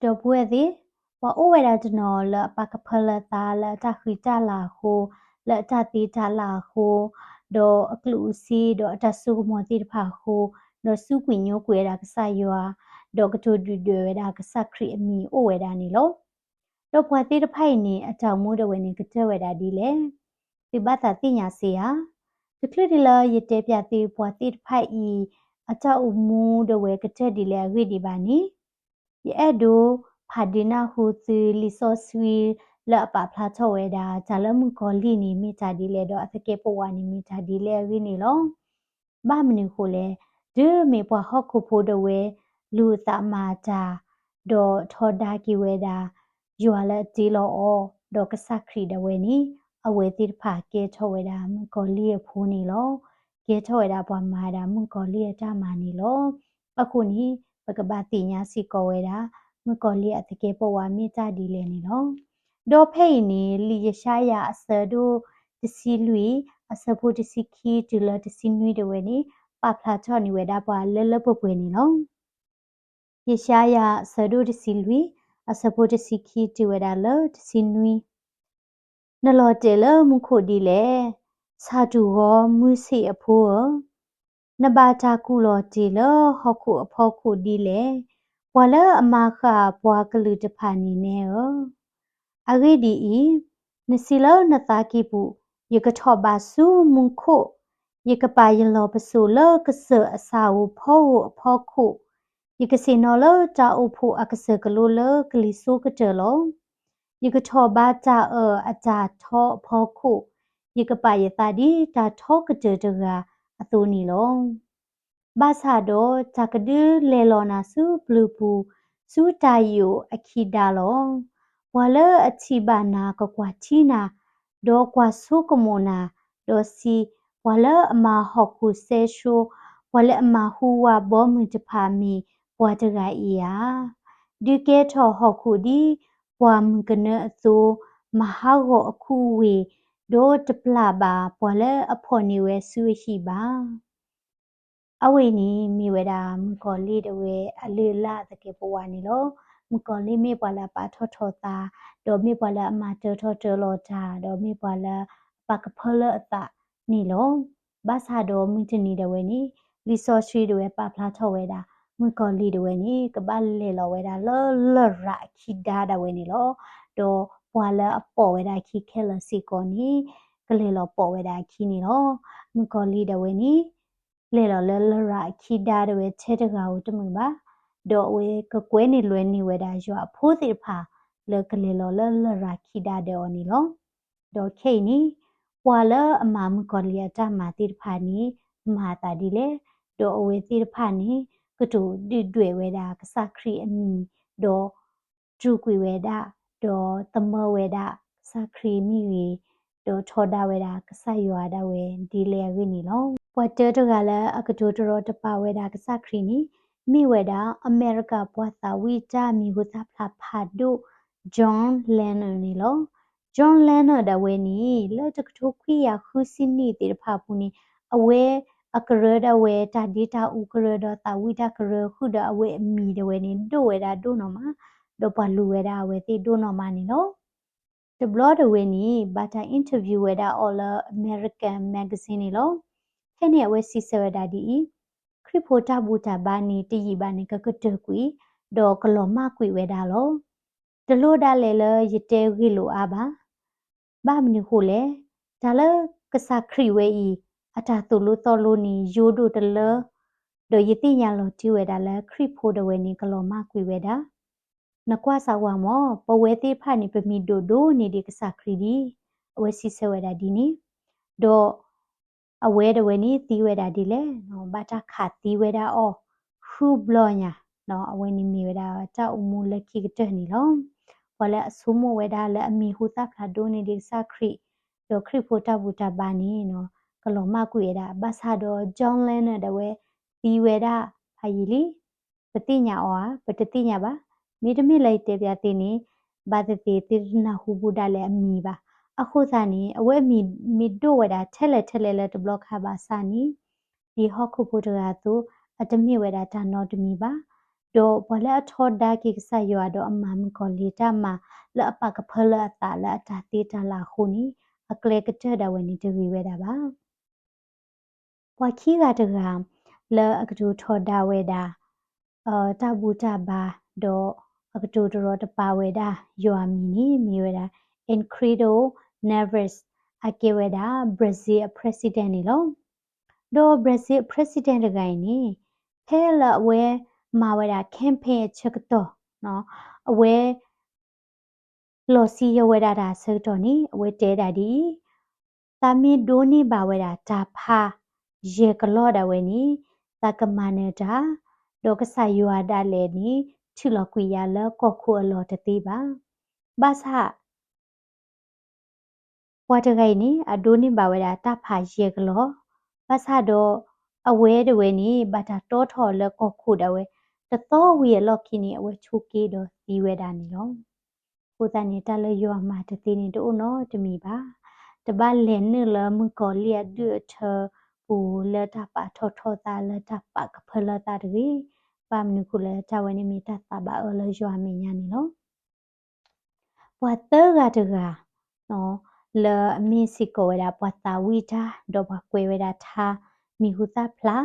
ဒီပုၢ်ဝဲၢ်သ့ၣ်, ပှၤအိၣ်ဝဲဒၣ်တနီၤလၢအပာ်ကဖၢလၢအသးလၢအတၢ်ဃံတၢ်လၤအဃိ, လၢအတၢ်သ့တၢ်လၢ်အဃိ, ဒီးအကျိၣ်အစ့ ဒီးအတၢ်စိကမီၤသ့ၣ်တဖၣ်အဃိ, ဒီးစူးကွံာ်ညိကွံာ်ဝဲဒၣ်ကစၢ်ယွၤ, ဒီးကတိၤဒုၣ်ဒွဲၣ်ဝဲဒၣ်ကစၢ်ခရံာ်အမံၤအိၣ်ဝဲဒၣ်န့ၣ်လီၤ. ဒီးပှၤသ့ၣ်တဖၣ်အံၤန့ၣ် အတၢ်အိၣ်မူဒၣ်ဝဲန့ၣ် ကတၢၢ်ဝဲဒၣ်ဒ်လဲၣ်. သုဘၣ်သးသ့ၣ်ညါစ့ဧါ. တချုးဒံးလၢယတဲပၠးသုပှၤသ့ၣ်တဖၣ်အံၤ အတၢ်အိၣ်မူဒၣ်ဝဲကတၢၢ်ဒ်လဲၣ်အဂ့ၢ်ဒံးဘၣ်န့ၣ်, ယအဲၣ်ဒိးဖးဒုးနၢ်ဟူသုလံာ်စီဆှံလၢအပာ်ဖျါထီၣ်ဝဲဒၣ် တၢ်လၢမုၣ်ကီၤလံၢ်န့ၣ်မ့ၢ်တၢ်ဒ်လဲၣ် ဒီးအသကဲးပဝးန့ၣ်မ့ၢ်တၢ်ဒ်လဲၣ်အဂ့ၢ်န့ၣ်လီၤ. ဘၣ်မနုၤအဃိလဲၣ်, တုၤမ့ၢ်ပှၤဟီၣ်ခိၣ်ဖိဒၣ်ဝဲ လူၤသးမၤတၢ်, ဒီးထီဒါက့ၤဝဲဒၣ် ယွၤလၢအတ့လီၤအီၤ, ဒီးကစၢ်ခရံာ်ဒၣ်ဝဲန့ၣ် အဝဲသ့ၣ်တဖၣ်ကဲထီၣ်ဝဲဒၣ်မုၣ်ကီၤလံၢ်အဖိန့ၣ်လီၤ. ကဲထီၣ်ဝဲဒၣ်ပှၤမၤဒၣ်မုၣ်ကီၤလံၢ်အတၢ်မၤန့ၣ်လီၤ. အဃိန့ၣ် ပကဘၣ်သ့ၣ်ညါစ့ၢ်ကီးဝဲဒၣ် မုၣ်ကီၤလံၢ်အသကဲးပဝးမ့ၢ်တၢ်ဒ်လဲၣ်န့ၣ်လီၤ. ဒီးဖဲအံၤန့ၣ် လံာ်ယၡါယၤအဆၢဒိၣ်တဆံလွံၢ် အဆၢဖိတဆံခံတုၤလၢတဆံနွံဒၣ်ဝဲန့ၣ် ပာ်ဖျါထီၣ်န့ၢ်ဝဲဒၣ်ပှၤလၢလၢပှဲၤပှဲၤန့ၣ်လီၤ. ယၡါယၤအဆၢဒိၣ်တဆံလွံၢ် အဆၢဖိတဆံခံတုၤဝဲဒၣ်လၢတဆံနွံ, နလီၤတဲာ်လၢမူခိၣ်ဒ်လဲၣ်, ဆၣ်တူာ်ဂီၤမုၢ်ဆ့ၣ်အဖိဧၢ, နဘၣ်တၢ်ကူၣ်လီၤတ့ၢ်လၢဟီၣ်ခိၣ်အဖီခိၣ်ဒ်လဲၣ်, ပှၤလၢအမၤဃၣ်ပှၤကလုာ်တဖၣ်န့ၣ်နဲဧၢ. အဂ့ၢ်ဒ်အံၤ, နစံးလၢနသးကံၢ်ပူၤ, ယကထီၣ်ဘးဆူမူခိၣ်, ယကပာ်ယလီၢ်ပစိာ်လၢကစၢၢ်အဆၣ်ဧိၤဖီဧိၤအဖီခိၣ်, ယကဆ့ၣ်နီၤလၢတၢ်အိၣ်ဖှိၣ်အကစၢၢ်ကလိလၢကလံၤစိကတၢၢ်လီၤ. ယကထီၣ်ဘးတၢ်အၢၣ်အတၢ်ထီအဖီခိၣ်, ယကပာ်ယသးဒ်တၢ်ထီကတၢၢ်တဂၤအသိးန့ၣ်လီၤ. ဘၣ်ဆၣ်ဒီးတၢ်ကဒုးလဲၤလီၤနၤဆူပျုၤပူၤ, ဆူတၢ်ယိာ်အခံဒါလီၤ. ပှၤလၢအထံၣ်ဘၣ်နၤကကွၢ်ထံနၤ, ဒီးကွၢ်ဆိကမိၣ်နၤ, ဒီးစံး, ပှၤလၢအမၤဟီၣ်ခိၣ်စဲဆိ, ပှၤလၢအမၤဟူးဝးဘီမုၢ်တဖၣ်မ့ၢ်ပှၤတဂၤအံၤဧါ. ဒုးကဲထီၣ်ဟီၣ်ခိၣ်ဒ်ပှၤမုၢ်ကနၢအသိး, မၤဟးဂီၤအခူအဝ့ၢ်, ဒီးတပျၢ်ဘၣ်ပှၤလၢအဖီၣ်န့ၢ်ဝဲဆူအဟံၣ်ဘၣ်. အဝဲအံၤန့ၣ် မ့ၢ်ဝဲဒၣ်မုၣ်ကီၤလံၢ်ဒၣ်ဝဲအလုၢ်အလၢ်အသကဲးပဝးန့ၣ်လီၤ. မုၣ်ကီၤလံၢ်မ့ၢ်ပှၤလၢအပာ်ထီၣ်ထီသး, ဒီးမ့ၢ်ပှၤလၢအမၤတၢထီၣ်တၢလီၤတၢ်, ဒီးမ့ၢ်ပှၤလၢအပာ်ကဖၢလၢအသးန့ၣ်လီၤ. ဘၣ်ဆၣ်ဒီးမုၢ်တနံၤဒၣ်ဝဲန့ၣ် လံာ်စီဆှံဒၣ်ဝဲပာ်ဖျါထီၣ်ဝဲဒၣ် မုၣ်ကီၤလံၢ်ဒၣ်ဝဲန့ၣ် ကဘၣ်လဲၤလီၤဝဲဒၣ်လၢလရာ်အခံဒါဒၣ်ဝဲန့ၣ်လီၤ. ဒီးပှၤလၢအပိာ်ဝဲဒၣ်အခံခဲလၢာ်စ့ၢ်ကီးန့ၣ် ကလဲၤလီၤပိာ်ဝဲဒၣ်အခံန့ၣ်လီၤ. မုၣ်ကီၤလံၢ်ဒၣ်ဝဲန့ၣ် လဲၤလီၤလၢလရာ်အခံဒါဒၣ်ဝဲထဲတဂၤဧိၤတမုာ်ဘၣ်. ဒီးအဝဲကကွဲန့ၢ်လွဲန့ၢ်ဝဲဒၣ်ယွၤအဖိသ့ၣ်တဖၣ် လၢကလဲၤလီၤလၢလရာ်ခံဒါဒီးအီၤန့ၣ်လီၤ. ဒီးခဲအံၤန့ၣ် ပှၤလၢအမၤမုၣ်ကီၤလံၢ်အတၢ်မၤသ့ၣ်တဖၣ်န့ၣ် မၤအသးဒ်လဲၣ်, ဒီးအဝဲသ့ၣ်တဖၣ်န့ၣ် ကတိၤဒုၣ်ဒွဲၣ်ဝဲဒၣ်ကစၢ်ခရံာ်အမံၤ, ဒီး တြူာ်ကွံာ်ဝဲဒၣ်, ဒီးသမၢဝဲဒၣ်ကစၢ်ခရံာ်မ့ၢ်ဂ့ၤ, ဒီးထီဒါဝဲဒၣ်ကစၢ်ယွၤဒၣ်ဝဲဒ်လဲၣ်အဂ့ၢ်န့ၣ်လီၤ. ပှၤတၢတဂၤလၢအကတိၤတရီတပါဝဲဒၣ်ကစၢ်ခရံာ်န့ၣ် မ့ၢ်ဝဲဒၣ် အမဲရကၤပှၤသးဝံၣ်တၢ်မံၤဟူသၣ်ဖျါဖးဒိၣ် John Lennon န့ၣ်လီၤ. John Lennon ဒၣ်ဝဲန့ၣ် လၢတကထိခွံကယၤဃုဆံနံၣ်သ့ၣ်တဖၣ်အပူၤန့ၣ် အဝဲအကရၢဒၣ်ဝဲတၢ်ဒ့တၢ်အူကရၢဒီးသးဝံၣ်တၢ်ကရၢဃုာ်ဒီးအဝဲအမံၤဒၣ်ဝဲန့ၣ် ဒိၣ်ဝဲဒၣ်ဒိၣ်နီၢ်မး, ဒီးပှၤလူၤဝဲဒၣ်အဝဲသ့ၣ်ဒိၣ်နီၢ်မးန့ၣ်လီၤ. တဘျီဒၣ်ဝဲန့ၣ် ဘၣ်တၢ် interview ဝဲဒၣ်အီၤလၢ American Magazine န့ၣ်လီၤ. ဖဲန့ၣ်အဝဲစံးဆၢဝဲဒၣ်ဒ်အံၤ, ခရံာ်ဖိတၢ်ဘူၣ်တၢ်ဘါန့ၣ် တယံာ်ဘၣ်န့ၣ် ကကတၢၢ်ကွံာ်, ဒီးကလီၤမၢ်ကွံာ်ဝဲဒၣ်လီၤ. တလိၣ်ဒၣ်လဲာ်လၢယတဲဂ့ၢ်လိာ်အါဘၣ်. ဘၣ်မနုၤဃိလဲၣ်, တၢ်လၢကစၢ်ခရံာ်ဝဲအံၤ အတၢ်သိၣ်လိသီလိန့ၣ် ယိဒိၣ်တလၢ, ဒီးယသ့ၣ်ညါလီၤတံၢ်ဝဲဒၣ်လၢခရံာ်ဖိဒၣ်ဝဲန့ၣ် ကလီၤမၢ်ကွံာ်ဝဲဒၣ်. နကွၢ်စၢ်ဝဲမး, ပဝဲသ့ၣ်တဖၣ်န့ၣ် ပမံၤဒိၣ်ဒိၣ်န့ၢ်ဒံးကစၢ်ခရံာ်ဒံး, အဝဲစံးဆၢဝဲဒၣ်ဒ်န့ၣ်, ဒီး အဝဲဒၣ်ဝဲန့ၣ်သံဝဲဒၣ်ဒ်လဲၣ်, ဘၣ်တၢ်ခးသံဝဲဒၣ်အီၤ ဃုဘျီညါ, အဝဲန့ၣ်မ့ၢ်ဝဲဒၣ်တၢ်အိၣ်မူလၢခံကတၢၢ်န့ၣ်လီၤ. ပှၤလၢအဆိကမိၣ်ဝဲဒၣ်လၢအမံၤဟူသၣ်ဖျါဒိၣ်န့ၢ်ဒံးကစၢ်ခရံာ်, ဒီးခရံာ်ဖိတၢ်ဘူၣ်တၢ်ဘါန့ၣ် ကလီၤမၢ်ကွံာ်ဝဲဒၣ်, ဘၣ်ဆၣ်ဒီး John Lennon ဒၣ်ဝဲသံဝဲဒၣ်ဖးယံာ်လံ. ပသ့ၣ်ညါအီၤဧါ, ပတသ့ၣ်ညါဘၣ်. မ့တမ့ၢ်လၢယတဲပၠးသုန့ၣ် ဘၣ်သ့ၣ်သ့ၣ်သုတနၢ်ဟူဘူးဒၣ်လဲာ်အမံၤဘၣ်. အဃိသတးန့ၣ် အဝဲအမံၤမ့ၢ်ဒိၣ်ဝဲဒၣ်ထဲလဲၣ်ထဲလဲၣ်လၢတဘျီခါဘၣ်ဆၣ်န့ၣ် ဒ်ဟီၣ်ခိၣ်ဖိတဂၤအသိး အတမ့ၢ်ဝဲဒၣ်တၢ်နီတမံၤဘၣ်. ဒီးပှၤလၢအထီဒါက့ၤကစၢ်ယွၤဒီးအမၤမုၣ်ကီၤလံၢ်တၢ်မၤလၢအပာ်ကဖၢလၢအသးလၢအတၢ်သ့တၢ်လၤအဃိန့ၣ် အကျဲကတၢၢ်ဒၣ်ဝဲန့ၣ်တဂ့ၤဝဲဒၣ်ဘၣ်. ပှၤခံဂၤတဂၤ လၢအကတိၤထီဒါဝဲဒၣ် တၢ်ဘူၣ်တၢ်ဘါ ဒီးအကတိၤတရီတပါဝဲဒၣ်ယွၤအမံၤန့ၣ် မ့ၢ်ဝဲဒၣ် Tancredo Neves အကဲဝဲဒၣ် Brazil အ president န့ၣ်လီၤ. ဒီး Brazil အ president တဂၤအံၤန့ၣ် ဖဲလၢအဝဲမၤဝဲဒၣ် campaign အဆၢကတီၢ် အဝဲ လီၤစံယိၤဝဲဒၣ်တၢ်အဆၢကတီၢ်န့ၣ် အဝဲတဲဒၣ်ဒ်အံၤ, သးမ့ၢ်ဒိးန့ၢ်ဘၣ်ဝဲဒၣ်တၢ်ဖးယဲၢ်ကလီဒၣ်ဝဲန့ၣ် သးကမၤနၢၤတၢ်, ဒီးကစၢ်ယွၤဒၣ်လဲာ်န့ၣ် ထုးလီၤကွံာ်ယၤလၢကီၢ်ခိၣ်အလီၢ်တသ့ဘၣ်. ဘၣ်ဆၣ် ပှၤတဂၤအံၤန့ၣ် အဒိးန့ၢ်ဘၣ်ဝဲဒၣ်တၢ်ဖးယဲၢ်ကလီ, ဘၣ်ဆၣ်ဒီး အဝဲတဝဲန့ၣ် ဘၣ်တၢ်တီထီၣ်လၢကီၢ်ခိၣ်ဒၣ်ဝဲ တသီဝံၤအလီၢ်ခံန့ၣ် အဝဲဆိးက့ဒီးသံဝဲဒၣ်န့ၣ်လီၤ. အဃိသတးန့ၣ် တၢ်လၢယွၤမၤတသ့န့ၣ် တအိၣ်နီတမံၤဘၣ်. တဘၣ်လဲၤနုာ်လၢမုၣ်ကီၤလံၢ်အဒုၣ်အထၢပူၤလၢတၢ်ပာ်ထီၣ်ထီသးလၢတၢ်ပာ်ကဖၢလၢသးတဂ့ၤ. ဘၣ်မနုၤဃိလဲၣ် တၢ်ဝဲန့ၣ်မ့ၢ်တၢ်သးဘၣ်အၢလၢယွၤအမဲာ်ညါန့ၣ်လီၤ. ပှၤသၢဂၤတဂၤ လၢအမ့ၢ်စ့ၢ်ကီးဝဲဒၣ်ပှၤသးဝံၣ်တၢ် ဒီးပှၤကွဲးဝဲဒၣ်ထါမံၤဟူသၣ်ဖျါ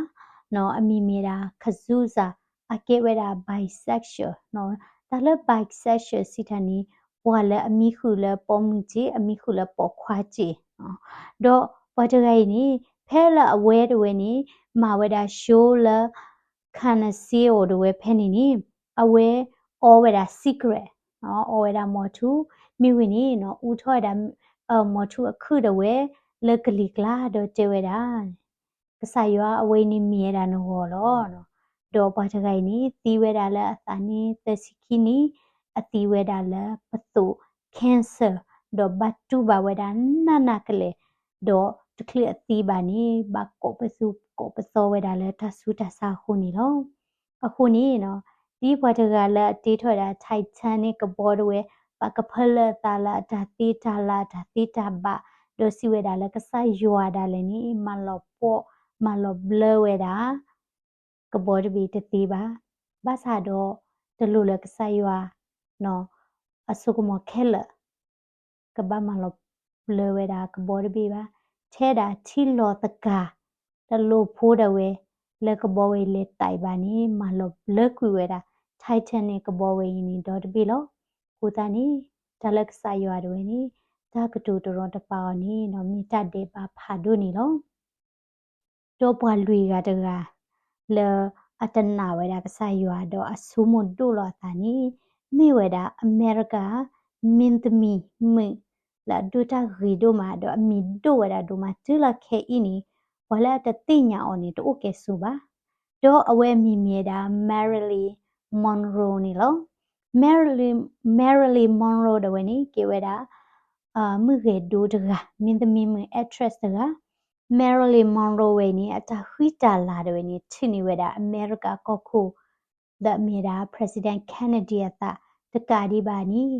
အမံၤမ့ၢ်ဒၣ် Cazuza အကဲဝဲဒၣ် bisexual တၢ်လၢ bisexual စံးတၢ်န့ၣ် ပှၤလၢအမံဃုာ်လၢပိာ်မုၣ်စ့ၢ် အမံဃုာ်လၢပိာ်ခွါစ့ၢ် ဒီးပှၤတဂၤအံၤန့ၣ် ဖဲလၢအဝဲတဝဲန့ၣ် မၤဝဲဒၣ် show လၢ Canal Zero တဝဲဖဲန့ၣ်န့ၣ် အဝဲအီဝဲဒၣ် cigarette အီဝဲဒၣ်မီၤထူ, မ့ၢ်ဝံၤန့ၣ် အူထီၣ်ဝဲဒၣ် မီၤထူအခုၣ်ဒၣ်ဝဲ လၢကလံၤကျါဒီးတဲဝဲဒၣ် ကစၢ်ယွၤအဝဲအံၤန့ၣ်မ့ၢ်ဝဲဒၣ်နဂီၢ်လီၤ. ဒီးပှၤတဂၤအံၤန့ၣ် သံဝဲဒၣ်လၢအသးန့ၣ်သၢဆံခံနံၣ်, အသံဝဲဒၣ်လၢပသိၣ် cancer ဒီးဘၣ်တူၢ်ဘၣ်ဝဲဒၣ်နးနးကလဲာ်, ဒီးတချုးအသံဘၣ်န့ၣ် ဘၣ်ကိးပသူကိးပသီဝဲဒၣ်လၢတၢ်ဆူးတၢ်ဆါအဃိန့ၣ်လီၤ. အဃိန့ၣ် ဒ်ပှၤတဂၤလၢအတ့ထီၣ်ဝဲဒၣ် Titanic ကဘီတဝဲ ပာ်ကဖၢလၢအသးလၢအတၢ်သ့တၢ်လၤ အတၢ်သ့တၢ်ဘၣ်, ဒီးစံးဝဲဒၣ်လၢကစၢ်ယွၤဒၣ်လဲာ်န့ၣ် မၤလီၤပှီၢ် မၤလီၤဘျၢဝဲဒၣ် ကဘီတဘ့ၣ်တသ့ဘၣ်. ဘၣ်ဆၣ်ဒီး တလိၣ်လၢကစၢ်ယွၤ အစိကမီၤခဲလၢာ် ကဘၣ်မၤလီၤဘျၢဝဲဒၣ်ကဘီတဘ့ၣ်ဘၣ်. ထဲဒၣ်ထံလီၤသကၤ တလိၣ်ဖိဒၣ်ဝဲ လၢကဘီဝဲအံၤလဲၤသးအံၤဘၣ်န့ၣ် မၤလီၤဘျၢကွံာ်ဝဲဒၣ် Titanic ကဘီဝဲအံၤန့ၣ်ဒီတဘ့ၣ်လီၤ. အဃိသတးန့ၣ် တၢ်လၢကစၢ်ယွၤတဝဲန့ၣ် တၢ်ကတိၤတရီတပါအီၤန့ၣ် မ့ၢ်တၢ်ဒဲးဘးဖးဒိၣ်န့ၣ်လီၤ. ဒီးပှၤလွံၢ်ဂၤတဂၤ လၢအတနာ်ဝဲဒၣ်ကစၢ်ယွၤဒီးအဆိကမိၣ်ဒိၣ်လီၤအသးန့ၣ် မ့ၢ်ဝဲဒၣ်အမဲရကၤ မင်းသမီးမုၣ် လၢအဒိၣ်တၢ်ဂ့ၤဒိၣ်မး ဒီးအမံၤဒိၣ်ဝဲဒၣ်ဒိၣ်မးတုၤလီၤခဲအံၤန့ၣ် ပှၤလၢအတသ့ၣ်ညါအီၤန့ၣ် တအိၣ်ကဲဆိးဘၣ်. ဒီးအဝဲအမံၤမ့ၢ်ဝဲဒၣ် Marilyn Monroe န့ၣ်လီၤ. Marilyn Marilyn Monroe ဒၣ်ဝဲန့ၣ် ကဲဝဲဒၣ် မုၢ်ဂဲၤဒိတဂၤ မင်းသမီးမုၣ် actress တဂၤ Marilyn Monroe ဝဲအံၤန့ၣ် အတၢ်ဃံတၢ်လၤဒၣ်ဝဲန့ၣ် ထုးန့ၢ်ဝဲဒၣ်အမဲရကၤကီၢ်ခိၣ် လၢအမ့ၢ်ဝဲဒၣ် President Kennedy အသး တကးဒံးဘၣ်န့ၣ်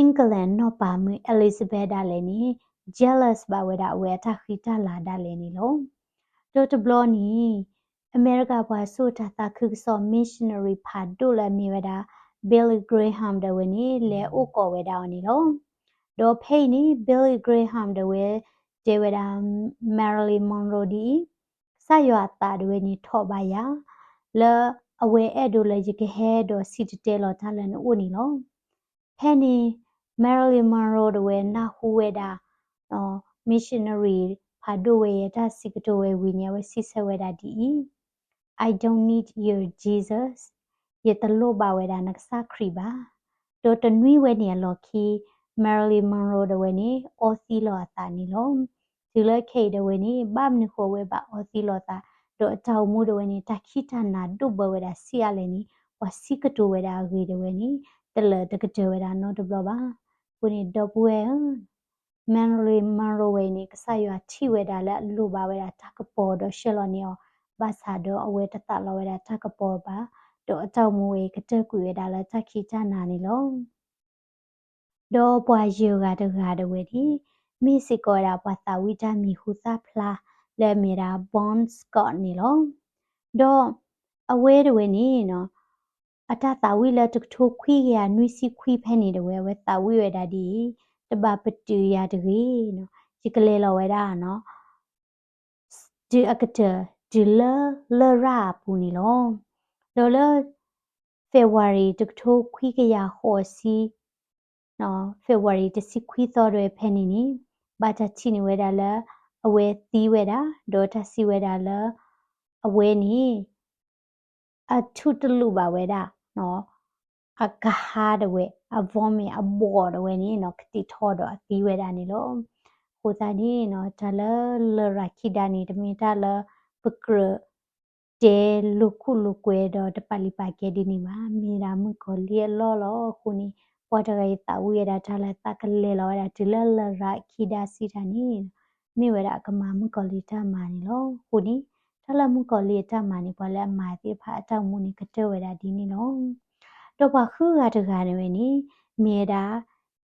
England နီၢ်ပၤမုၣ် Elizabeth ဒၣ်လဲာ်န့ၣ် jealous ဘၣ်ဝဲဒၣ်အဝဲအတၢ်ဃံတၢ်လၤဒၣ်လဲာ်န့ၣ်လီၤ. ဒီးတဘျီန့ၣ် အမဲရကၤပှၤစိာ်တၢ်သးခုကစီၣ် missionary ဖးဒိၣ်လၢအမ့ၢ်ဝဲဒၣ် Billy Graham ဒၣ်ဝဲန့ၣ် လဲၤအိၣ်ကိးဝဲဒၣ်အီၤန့ၣ်လီၤ. ဒီးဖဲအံၤန့ၣ် Billy Graham ဒၣ်ဝဲ တဲဝဲဒၣ် Marilyn Monroe ဒ်အံၤ, ကစၢ်ယွၤအသးဒၣ်ဝဲန့ၣ် ထီၣ်ဘၣ်ယၤ လၢအဝဲအဲၣ်ဒိးလၢယကဟဲဒီးစံၣ်တဲၤတဲလီၤတၢ်လၢနအိၣ်န့ၣ်လီၤ. ဖဲန့ၣ် Marilyn Monroe ဒၣ်ဝဲနၢ်ဟူဝဲဒၣ် missionary ဖးဒိၣ်ဝဲအံၤအတၢ်စံးကတိၤဝဲဝံၤန့ၣ် အဝဲစံးဆၢဝဲဒၣ်ဒ်အံၤ, I don't need your Jesus. ယတလိၣ်ဘၣ်ဝဲဒၣ်နကစၢ်ခရံာ်ဘၣ်. ဒီးတနွံဝဲန့ၣ်အလီၢ်ခံ Marilyn Monroe ဒၣ်ဝဲန့ၣ် အီသံလီၤအသးန့ၣ်လီၤ. တုၤလၢခဲအံၤဒၣ်ဝဲန့ၣ် ဘၣ်မနုၤဃိဝဲဘၣ်အီသံလီၤသး, ဒီးအတၢ်အိၣ်မူဒၣ်ဝဲန့ၣ် တၢ်ခံးတၢ်နၤဒိၣ်ဘၢဝဲဒၣ်ဆံးအါလဲၣ်န့ၣ် ပှၤစံးကတိၤဝဲဒၣ်အဂ့ၢ်ဒၣ်ဝဲန့ၣ် တလၢာ်တကတၢၢ်ဝဲဒၣ်နီတဘျီဘၣ်. အဃိန့ၣ် ဒီပုၢ်ဝဲၢ်ဧၢ Marilyn Monroe ဝဲအံၤန့ၣ် ကစၢ်ယွၤထံၣ်ဝဲဒၣ်လၢအလိၣ်ဘၣ်ဝဲဒၣ်တၢ်ကပီၤဒီးဆှၢလီၤန့ၢ်အီၤ, ဘၣ်ဆၣ်ဒီးအဝဲတသးလီဝဲဒၣ်တၢ်ကပီၤဘၣ်, ဒီးအတၢ်အိၣ်မူဝဲအံၤကတၢၢ်ကွံာ်ဝဲဒၣ်လၢတၢ်ခံးတၢ်နၤန့ၣ်လီၤ. ဒီးပှၤယဲၢ်ဂၤတဂၤဒၣ်ဝဲန့ၣ် မ့ၢ်စ့ၢ်ကီးဝဲဒၣ်ပှၤသးဝံၣ်တၢ်မံၤဟူသၣ်ဖျါလၢအမ့ၢ်ဝဲဒၣ် Bon Scott န့ၣ်လီၤ. ဒီးအဝဲဒၣ်ဝဲန့ၣ် အတၢ်သးဝံၣ်လၢတကထိခွံကယၤနွံဆံခွံဖဲန့ၣ်တဝဲ အဝဲသးဝံၣ်ဝဲဒၣ်ဒ်အံၤ, တဘၣ်ပတုာ်ယၤတဂ့ၤနီၤ, ယကလဲၤလီၤဝဲဒၣ်နီၤ တုၤအကတၢၢ် တုၤလၢလရာ်အပူၤန့ၣ်လီၤ. ဒီးလၢ February တကထိခွံကယၤဃိးဆံ February တဆံခွံသီတဝဲဖဲန့ၣ်န့ၣ် ဘၣ်တၢ်ထံၣ်န့ၢ်ဝဲဒၣ်လၢ အဝဲသံဝဲဒၣ် ဒီးတၢ်စံးဝဲဒၣ်လၢ အဝဲန့ၣ် အထူၣ်တလူးဘၣ်ဝဲဒၣ် အကဟါတဝဲ အ vomit အဘီၣ်တဝဲန့ၣ်နီၤ ကတံာ်ထီၣ်ဒီးအသံဝဲဒၣ်န့ၣ်လီၤ. အဃိသတးန့ၣ်နီၤ တၢ်လၢလရာ်ခံဒါန့ၣ် တမ့ၢ်တၢ်လၢပကြၢး တဲလိာ်ခူၣ်လိာ်ကွဲဒီးတပာ်လုၢ်ပာ်ကဲဒ်န့ၣ်ဘၣ်, မ့ၢ်ဒၣ်မုၣ်ကီၤလံၢ်အလီၢ်လီၤ. အဃိန့ၣ် ပှၤတဂၤအံၤသးဝံၣ်ဝဲဒၣ်တၢ်လၢသးကလဲၤလီၤဝဲဒၣ်တုၤလၢလရာ်ခံဒါစံးတၢ်န့ၣ် မ့ၢ်ဝဲဒၣ်အကမၤမုၣ်ကီၤလံၢ်တၢ်မၤန့ၣ်လီၤ. အဃိန့ၣ် တၢ်လၢမုၣ်ကီၤလံၢ်အတၢ်မၤန့ၣ် ပှၤလၢအမၤသ့ၣ်တဖၣ်အတၢ်အိၣ်မူန့ၣ် ကတၢၢ်ဝဲဒၣ်ဒ်န့ၣ်လီၤ. ဒီးပှၤဃုဂၤတဂၤန့ၣ်ဝဲန့ၣ် မ့ၢ်ဝဲဒၣ်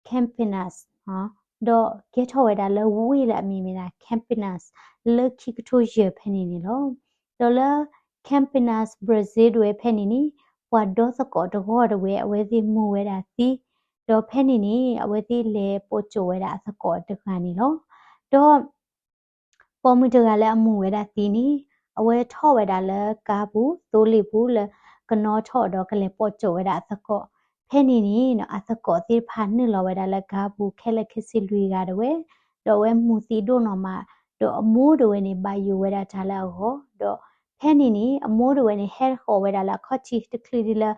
Campinas ဒီးကဲထီၣ်ဝဲဒၣ်လၢဝ့ၢ်လၢအမံၤမ့ၢ်ဒၣ် Campinas လၢခံကထိယဲၢ်ဖဲန့ၣ်န့ၣ်လီၤ. ဒီးလၢ Campinas Brazil တဝဲဖဲန့ၣ်န့ၣ် ပှၤဒီသကိးတဂီၢ်တဝဲ အဝဲသ့ၣ်မူဝဲဒၣ်သံ, ဒီးဖဲန့ၣ်န့ၣ် အဝဲသ့ၣ်လဲၤပိာ်ကၠိဝဲဒၣ်အသကိးတဂၤန့ၣ်လီၤ. ဒီး ပိာ်မုၣ်တဂၤလၢအမူဝဲဒၣ်သံန့ၣ် အဝဲထီၣ်ဝဲဒၣ်လၢကါပူၤ သိလ့ၣ်ပူၤလၢ ကနီထီၣ်ဒီးကလဲၤပိာ်ကၠိဝဲဒၣ်အသကိး, ဖဲန့ၣ်န့ၣ် အသကိးသ့ၣ်တဖၣ်နုာ်လီၤဝဲဒၣ်လၢကါပူၤ ခဲလၢာ်ခဲဆ့လွံၢ်ဂၤတဝဲ, ဒီးအဝဲမူသံဒိၣ်နီၢ်မး, ဒီးအမိၢ်တဝဲန့ၣ် ဘၣ်ယိၣ်ဝဲဒၣ်တၢ်လၢအဂီၢ်, ဒီးဖဲန့ၣ်န့ၣ် အမိၢ်တဝဲန့ၣ် ဟဲဃီၤဝဲဒၣ်လၢအခီၣ်ထံးတချုးဒ်လၢ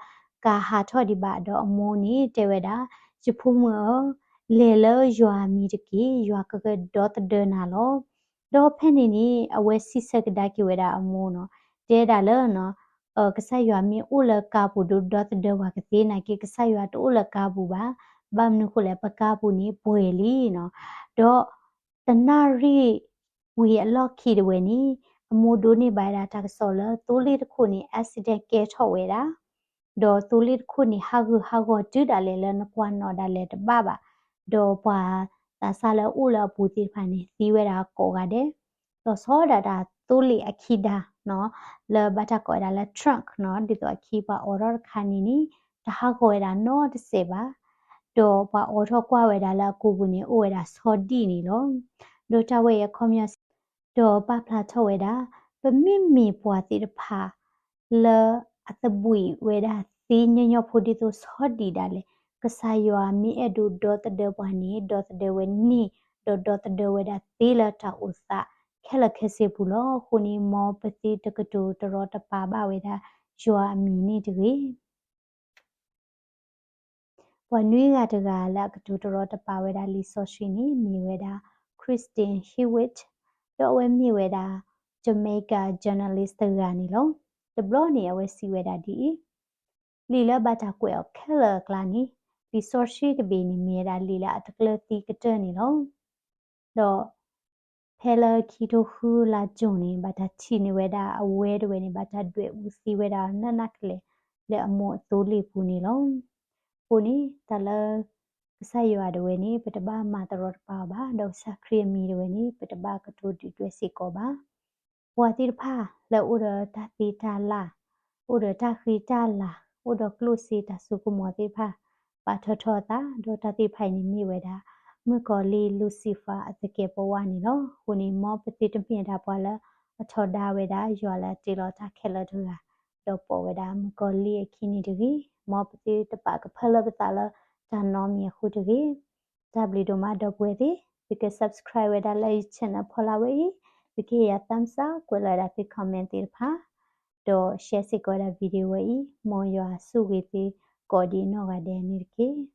ကါဟးထီၣ်ဒံးဘၣ်, ဒီးအမိၢ်န့ၣ်တဲဝဲဒၣ်, ယဖိမုၣ်ဧၢ, လဲၤလၢယွၤအမံၤတက့ၢ်, ယွၤကကဒီသဒၢနၤလီၤ. ဒီးဖဲန့ၣ်န့ၣ် အဝဲစံးဆၢကဒါက့ၤဝဲဒၣ်အမိၢ်နီၤ, တဲဒၣ်လၢ ကစၢ်ယွၤမ့ၢ်အိၣ်လၢကါပူၤဒီး ဒီသဒၢပှၤကသ့နာ်က့ ကစၢ်ယွၤတအိၣ်လၢကါပူၤဘၣ်, ဘၣ်မနုၤဃိလဲၣ် ပကါပူၤန့ၣ်ပှဲၤလံနီၤ. ဒီး တနၣ်ရံၣ်ဝံၤအလီၢ်ခံတဝဲန့ၣ် အမိၢ်ဒိးန့ၢ်ဘၣ်ဝဲဒၣ်တၢ်ကစီၣ်လၢ သိလ့ၣ်တခိၣ်န့ၣ် accident ကဲထီၣ်ဝဲဒၣ် ဒီးသိလ့ၣ်တခိၣ်န့ၣ် ဟးဂူာ်ဟးဂီၤတုၤဒၣ်လဲာ်လၢနကွၢ်နီၣ်ဒၣ်လဲာ်တဘၣ်ဘၣ်, ဒီးပှၤသးစၢ်လၢအအိၣ်လၢအပူၤသ့ၣ်တဖၣ်န့ၣ် သံဝဲဒၣ်ကိးဂၤဒဲး, ဒီးဆီဒၣ်တၢ်သိလ့ၣ်အခံဒါနီၤ, လၢဘၣ်တၢ်ကိးဝဲဒၣ်လၢ trunk နီၤ, ဒ်သိးအခံပှၤအိးထီၣ်တခါန့ၣ်န့ၣ် တဟးဂီၤဝဲဒၣ်နီတစဲးဘၣ်, ဒီးပှၤအိးထီၣ်ကွၢ်ဝဲဒၣ်လၢအကိာ်ပူၤန့ၣ် အိၣ်ဝဲဒၣ်ဆီဒံၣ်န့ၣ်လီၤ. ဒီးတၢ်ဝဲအံၤအခီပညီ ဒီးပာ်ဖျါထီၣ်ဝဲဒၣ် ပမ့မ့ၢ်ပှၤသ့ၣ်တဖၣ် လၢအသဘှံးဝဲဒၣ်သ့ညီညီဖိဒ်သိးဆီဒံၣ်ဒၣ်လဲာ်, ကစၢ်ယွၤမ့ၢ်အဲၣ်ဒိးဒီသဒၢပှၤန့ၣ် ဒီသဒၢဝဲန့ၢ်, ဒီးဒီသဒၢဝဲဒၣ်သ့လၢတၢ်အိၣ်သးခဲလၢာ်ခဲဆ့ပူၤလီၤ. အဃိန့ၣ် မ်ပသုတကတိၤတရီတပါဘၣ်ဝဲဒၣ်ယွၤအမံၤန့ၣ်တဂ့ၤ. ပှၤနွံဂၤတဂၤလၢအကတိၤတရီတပါဝဲဒၣ်လံာ်စီဆှံန့ၣ် မ့ၢ်ဝဲဒၣ် Kristen Hewitt, ဒီးအဝဲမ့ၢ်ဝဲဒၣ် Jamaica journalist တဂၤန့ၣ်လီၤ. တဘျီန့ၣ် အဝဲစံးဝဲဒၣ်ဒ်အံၤ, လံာ်လၢဘၣ်တၢ်ကွဲးအီၤခဲလၢာ်အကျါန့ၣ်, လံာ်စီဆှံတဘ့ၣ်န့ၣ် မ့ၢ်ဝဲဒၣ်လံာ်လၢအတကျၢၤသံကတၢၢ်န့ၣ်လီၤ. ဒီး ဖဲလၢခံထိဃုလါကၠိန့ၣ် ဘၣ်တၢ်ထံၣ်န့ၢ်ဝဲဒၣ်အဝဲတဝဲန့ၣ် ဘၣ်တၢ်ဒွဲၣ်အူသံဝဲဒၣ်နးနးကလဲာ် လၢအမိၢ်အသိလ့ၣ်ပူၤန့ၣ်လီၤ. အဃိန့ၣ် တၢ်လၢ ကစၢ်ယွၤတဝဲန့ၣ် ပတဘၣ်မၤတရီတပါအီၤဘၣ်, ဒီးကစၢ်ခရံာ်အမံၤတဝဲန့ၣ် ပတဘၣ်ကတိၤဒုၣ်ဒွဲၣ်စ့ၢ်ကီးဘၣ်. ပှၤသ့ၣ်တဖၣ်လၢအိၣ်ဒီးတၢ်သ့တၢ်လၢ်, အိၣ်ဒီးတၢ်ဃံတၢ်လၤ, အိၣ်ဒီးကျိၣ်စ့တၢ်စိကမီၤသ့ၣ်တဖၣ် ပာ်ထီၣ်ထီၣ်အသး, ဒီးတၢ်သ့ၣ်တဖၣ်အံၤန့ၣ်မ့ၢ်ဝဲဒၣ် မုၣ်ကီၤလံၢ် Lucifer အသကဲးပဝးန့ၣ်လီၤ. အဃိန့ၣ် မ်ပသုတမ့ၢ်ဒၣ်ပှၤလၢအထီဒါဝဲဒၣ်ယွၤလၢအတ့လီၤတၢ်ခဲလၢာ်တဂၤ, ဒီးပိာ်ဝဲဒၣ်မုၣ်ကီၤလံၢ်အခံန့ၣ်တဂ့ၤ. မ်ပသုတပာ်ကဖၢလၢပသးလၢတၢ်နီတမံၤအဃိတဂ့ၤ. တၢ်ဘျုးဒိၣ်မးဒီပုၢ်ဝဲၢ်သ့ၣ်, သုက subscribe ဝဲဒၣ်လၢယ channel ဖီလာ်ဝဲအံၤ, သုကဟ့ၣ်ယၤ thumbs up ကွဲးလီၤဝဲဒၣ်သု comment သ့ၣ်တဖၣ်, ဒီး share စ့ၢ်ကီးဝဲဒၣ် video ဝဲအံၤ, မ်ယွၤဆိၣ်ဂ့ၤသုကိးဒံးနီၢ်ဂၤဒဲးန့ၣ်တက့ၢ်.